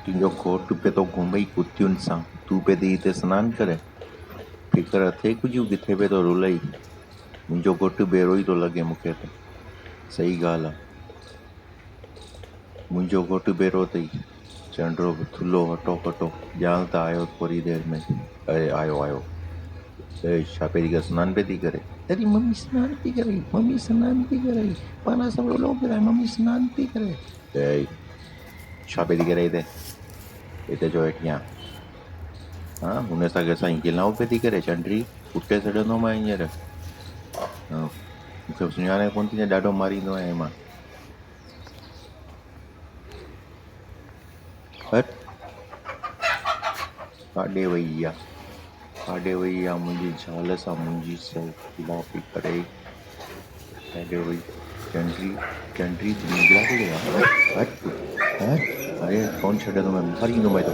تنهنجو گهوٽ پئي ٿو گهمئي ڪتين سان، تون پئي ٿي هتي سنان ڪرين؟ فڪر اٿئي ڪجهه ڪٿي پئي ٿو رلئي؟ منهنجو گهوٽ ڀيرو ئي ٿو لڳي مون کي ته. صحيح ڳالهه آ. منهنجو گهوٽ ڀيرو اٿئي. چنڊو به ٿلهو هٽو ڪٽو، ڄاڻ ته آيو ٿوري دير ۾. اري آيو آيو. اي ڇا پئي ٿي ڪري سنان پئي ٿي ڪري؟ اري ممي سنان پئي ڪري، ممي سنان پئي ڪري، پاڻ سڀ رلو پيو آهي، ممي سنان پئي ڪري. اي ڇا پئي ٿي ڪري هتي؟ هتي ڇو ويٺي آن؟ ها هن سان ڪنهن سان گلائون پئي ٿي ڪري چنڊري ڪٽي ڇڏيندومانء هينئر. ها مون کي سڃاڻي ڪونه ٿي ڏاڍو ماريندو آهيان مان. هٽ ڪاڏي وئي آ ڪاڏي وئي آ منهنجي زال سان منهنجي سو خلافي ڪري ڪاڏي وئي چنڊري چنڊري تون گلا ڪري هٽ هٽ اري ڪونه ڇڏيندومانء ماريندومانء توکي.